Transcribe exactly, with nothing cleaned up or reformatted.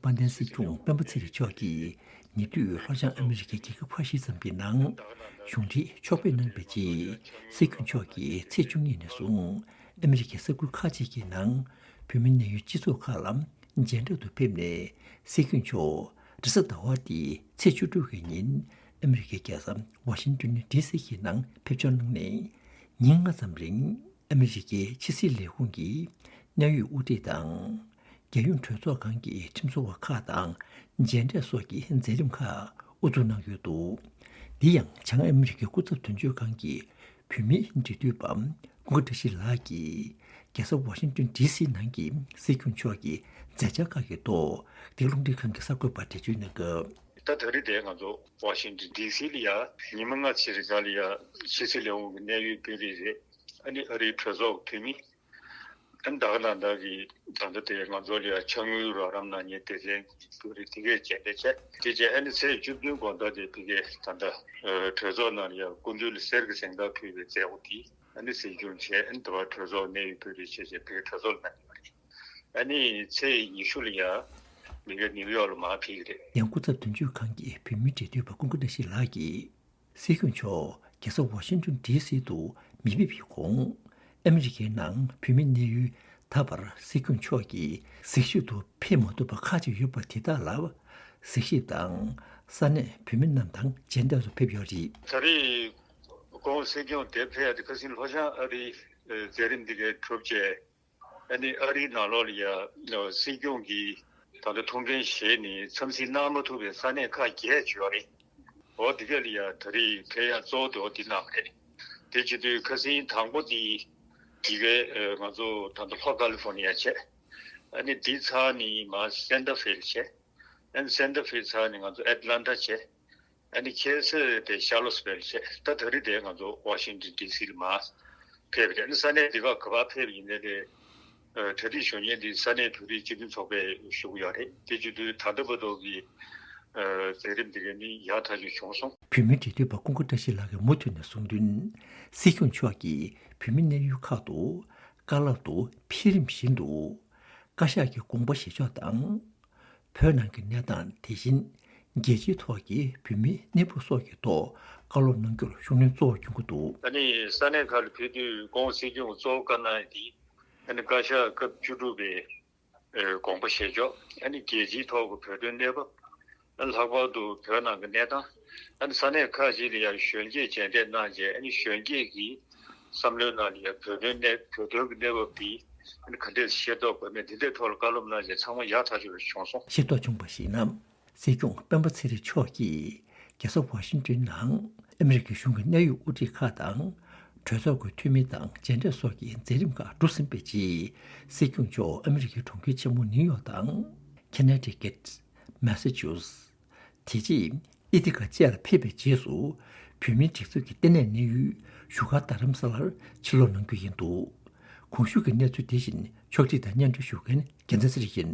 དཔལ་ལྡན་སྲིད་སྐྱོང་སྤེན་པ་ཚེ་རིང་མཆོག་གིས་ཉེ་དུས་ལྷོ་བྱང་ཨ་མི་རི་ཀའི་རྒྱལ་ཁབ་ཁ་བཞི་ཙམ་གྱི་ནང་གཞུང་འབྲེལ་ཕྱོགས་ཕེབས་གནང་བའི་རྗེས། སྲིད་སྐྱོང་མཆོག་གིས་ཚེས་བཅུ་གཉིས་ནས་བཟུང་ཨ་མི་རི་ཀའི་ས་ཁུལ་ཁག་ཅིག་གི་ནང་བོད་མི་གནས་ཡུལ་སྤྱི་ཚོགས་ཁག་ལ་མཇལ་འཕྲད་དུ་ཕེབས་ནས། སྲིད་སྐྱོང་མཆོག་རེས་གཟའ་ཟླ་བ་སྟེ་ཚེས་བཅུ་དྲུག་གི་ཉིན་ཨ་མི་རི་ཀའི་རྒྱལ་ས་ཝ་ཤིང་ཏོན་ཌི་སི་གི་ནང་ཕེབས་འབྱོར་གནང་ནས། ཉིན་ལྔ་ཙམ་རིང་ཨ་མི་རི་ཀའི་ཕྱི་སྲིད་ལས་ཁུངས་ཀྱི་གནད་ཡོད་དབུ་ཁྲིད་དང་། རྒྱལ་ཡོངས་གྲོས་ཚོགས་ཁང་གི་ཁྲིམས་བཟོ་བ་ཁག་དང་མཇལ་འཕྲད་སོགས་ཀྱི་མཛད་རིམ་ཁག་དབུ་འཛུགས་གནང་ཡོད་འདུག། འདི་ཡང་བྱང་ཨ་མི་རི་ཀའི་སྐུ་ཚབ་དོན་གཅོད་ཁང་གི་བོད་མིའི་འབྲེལ་མཐུད་པ་ཀུན་དགའ་བཀྲ་ཤིས་ལགས་ཀྱིས་རྒྱལ་ས་ཝ་ཤིང་ཏོན་ཌི་སི་ནང་གི་སྲིད་སྐྱོང་མཆོག་གི་མཛད་འཆར་ཁག་གི་ཐོག་འདི་ག་རླུང་འཕྲིན་ཁང་གི་གསར་འགོད་པར་འགྲེལ་བརྗོད་གནང་སྐབས། ད་ད་རེས་དེ་ང་ཚོ་ཝ་ཤིང་ཏོན་ཌི་སི་ལ་ཡ་ཉི་མ་ལྔ་ཕྱིན་རྗེས་ལ་ཡ་ཕྱི་སྲིད་ལས་ཁུངས་ཀྱི་གནད་ཡོད་དཔོན་རིགས་རེད། ཨ་ནི་ཨ་རིའི་གྲོས་ཚོགས་འཐུས་མི། ཨ་ནི་ད་ག་ནང་བཞིན་གྱི་ད་ལྟ་དེ་ང་ཚོ་ལ་ཡ་ཕྱག་དངུལ་རོགས་རམ་གནང་མཁན་སྡེ་ཚན་གྱི་དཔོན་རིགས་དེ་གས་མཇལ་འཕྲད་བྱས། དེ་རྗེས་ཨ་ནི་ཚེས་བཅུ་བདུན་དགོང་དག་དེ་ཕ་གིའི་ད་ལྟ་གྲོས་ཚོགས་ནང་ལ་ཡ་སྐུ་མདུན་ལ་གསེར་གྱི་གཟེངས་རྟགས་ཕུལ་བའི་མཛད་སྒོ་དེ་ཨ་ནི་གཟིགས་སྐྱོང་བྱས། ཨ་ནི་དེ་བར་གྲོས་ཚོགས་གནད་ཡོད་དཔོན་རིགས་བྱས་བྱས་ཕ་གིའི་གྲོས་ཚོགས་ལ་གནང་གི་ཡོད་རེད། ཨ་ནི་ཚེས་ཉི་ཤུ་ལ་ཡ་མི་ག་ནིའུ་ཡོག་ལ་མར་ཕེབས་ཀྱི་རེད། ཡང་སྐུ་ཚབ་དོན་གཅོད་ཁང་གི་བོད་མིའི་འབྲེལ་མཐུད་པ་ཀུན་དགའ་བཀྲ་ཤིས་ལགས་ཀྱིས། སྲིད་སྐྱོང་མཆོག་རྒྱལ་ས་ཝ་ཤིང་ཏོན་ཌི་སི་དུ་མི་ཕེབས་ཀྱི་གོང་། ཨ་མི་རི་ཀའི་ནང་བོད་མི་གནས་ཡུལ་ད་བར་སྲིད་སྐྱོང་མཆོག་གིས་གཟིགས་ཞིབ་ཏུ་ཕེབས་མ་ཐུབ་པ་ཁག་ཅིག་ཡོད་པ་དེ་དག་ལ་གཟིགས་ཞིབ་དང་ས་གནས་བོད་མི་རྣམས་དང་མཇལ་འཕྲད་དུ་ཕེབས་ཡོད་རེད། ད་རེས་ཁོང་སྲིད་སྐྱོང་དེ་ཕེབས་ཡ་དེ་ཁ་སང་ལྷོ་བྱང་ཨ་རིའི་མཛད་རིམ་འདི་གའི་གྲུབ་རྗེས། ཨ་ནི་ཨ་རིའི་ནང་ལོགས་ལ་ཡ་སྲིད་སྐྱོང་གིས་ད་ལྟ་ཐུགས་འགན་བཞེས་ནས་འཚམས་གཟིགས་གནང་མ་ཐུབ་པའི་ས་གནས་ཁག་བརྒྱད་ཅིག་ཡོད་རེད། འོ་དེ་ག་ལ་ཡ་ད་རེས་ཕེབས་ཡ་གཙོ་བོ་དེ་འོ་དེ་རྣམས་རེད། དེ་བྱེད་དུས་ཁ་སང་དང་པོ་དེ་དེ་གའི་ང་ཚོ་ད་ལྟ་ལྷོ་ཀ་ལི་ཧྥོ་ནི་ཡ་བྱས། ཨ་ནི་དེ་ཚར་ནས་མར་སན་ཏ་ཧྥེ་བྱས། ཨ་ནི་སན་ཏ་ཧྥེ་ཚར་ནས་ང་ཚོ་ཨེ་ཏི་ལན་ཊ་བྱས། ཨ་ནི་ཁ་སང་དེ་ཤར་ལོ་སི་བྷེལ་བྱས། ད་ད་རེས་དེ་ང་ཚོ་ཝ་ཤིང་ཏོན་ཌི་སི་ལ་མར་ཕེབས་པ་རེད། ཨ་ནི་ས་གནས་འདི་ག་ག་པར་ཕེབས་ཡིན་ནའི་རེད། ཨ་གྲ་སྒྲིག་ཞུ་མཁན་འདི་ས་གནས་བོད་རིགས་སྤྱི་མཐུན་ཚོགས་པས་ཞུ་གི་ཡོད་རེད། དེ་བྱེད་དུས་ད་ལྟ་བར་དུ་གི་ཨ་མཛད་རིམ་འདི་ག་ནི་ཡག་ཐག་ཆོད་བྱུང་སོང་། བོད་མིའི་འབྲེལ་མཐུད་པ་ཀུན་དགའ་བཀྲ་ཤིས་ལགས་ཀྱིས་མུ་མཐུད་ནས་གསུངས་དོན། སྲིད་སྐྱོང་མཆོག་གིས་བོད་མི་གནས་ཡུལ་ཁག་ཏུ་བཀའ་སློབ་ཏུ་འཕེལ་རིམ་བཞིན་དུ་བཀའ་ཤག་གི་དགོངས་པ་བཞེས་ཕྱོགས་དང་། བོད་ནང་གི་གནས་སྟངས་དེ་བཞིན་རྒྱལ་སྤྱིའི་ཐོག་གི་བོད་མིའི་གནས་བབ་སོགས་ཀྱི་ཐོག་བཀའ་སློབ་གནང་རྒྱུར་ཤུགས་སྣོན་གཙོ་བོ་སྐྱོན་གྱི་འདུག། ཨ་ནི་ས་གནས་ཁག་ལ་ཕེབས་དུས་ཁོང་སྲིད་སྐྱོང་གཙོ་བོ་བཀའ་གནང་ཡ་དེ་ཨ་ནི་བཀའ་ཤག་སྐབས་བཅུ་དྲུག་པའི་ཨེ་དགོངས་པ་བཞེས་ཕྱོགས། ཨ་ནི་རྒྱལ་སྤྱིའི་ཐོག་གི་བོད་དོན་གནས་བབ། ཨ་ནི་ལྷག་པར་དུ་བོད་ནང་གི་གནས་སྟངས། ཨ་ནི་ས་གནས་ཁག་ཅིག་ལ་ཡང་གཞོན་སྐྱེས་མཇལ་འཕྲད་གནང་རྗེས། ཨ་ནི་གཞོན་སྐྱེས་ཀྱི་བསམ་བློའི་ནང་ལ་ཡང་བོད་དོན་གནས་བོད་དོན་གྱི་གནས་བབ་འདི་ཨ་ནི་ག་འདྲས་ཤེས་རྟོགས་དགོས་མེད་འདི་འདྲའི་ཐོག་ལ་བཀའ་སློབ་གནང་རྗེས་ཚང་མ་ཡག་ཐག་ཆོད་བྱུང་སོང་། ཤེས་རྟོགས་བྱུང་བར་གཞིགས་ན། སྲིད་སྐྱོང་སྤེན་པ་ཚེ་རིང་མཆོག་གིས་རྒྱལ་ས་ཝ་ཤིང་ཏོན་ནང་ཨ་མི་རི་ཀའི་གཞུང་གི་གནད་ཡོད་དབུ་ཁྲིད་ཁག་དང་གྲོས་ཚོགས་ཀྱི་འཐུས་མི་དང་མཇལ་འཕྲད་སོགས་ཀྱི་མཛད་རིམ་ཁག་གྲུབ་ཟིན་པའི་རྗེས། སྲིད་སྐྱོང་མཆོག་ཨ་མི་རི་ཀའི་གྲོང་ཁྱེར་ཆེན་མོ་ནིའུ་ཡོག་དང་། ཁེ་ན་ཊི་ཀེཊ། མེ་ས་ཅུ་སི། དེ་རྗེས་ཨི་ཐི་ག་བཅས་ལ་ཕེབས་པའི་རྗེས་སུ། བོད་མིའི་སྒྲིག་འཛུགས་ཀྱི་ལྟེ་གནས་གནས་ཡུལ་བཞུགས་སྒར་རྡ་རམ་ས་ལར་ཕྱིར་ལོག་གནང་རྒྱུ་ཡིན་འདུག། གོང་ཞུས་ཀྱི་གནས་ཚུལ་དེ་བཞིན་ཕྱོགས་སྒྲིག་དང་སྙན་སྒྲོན་ཞུ་མཁན་རྒྱལ་མཚན་ཚེ་རིང་ཡིན།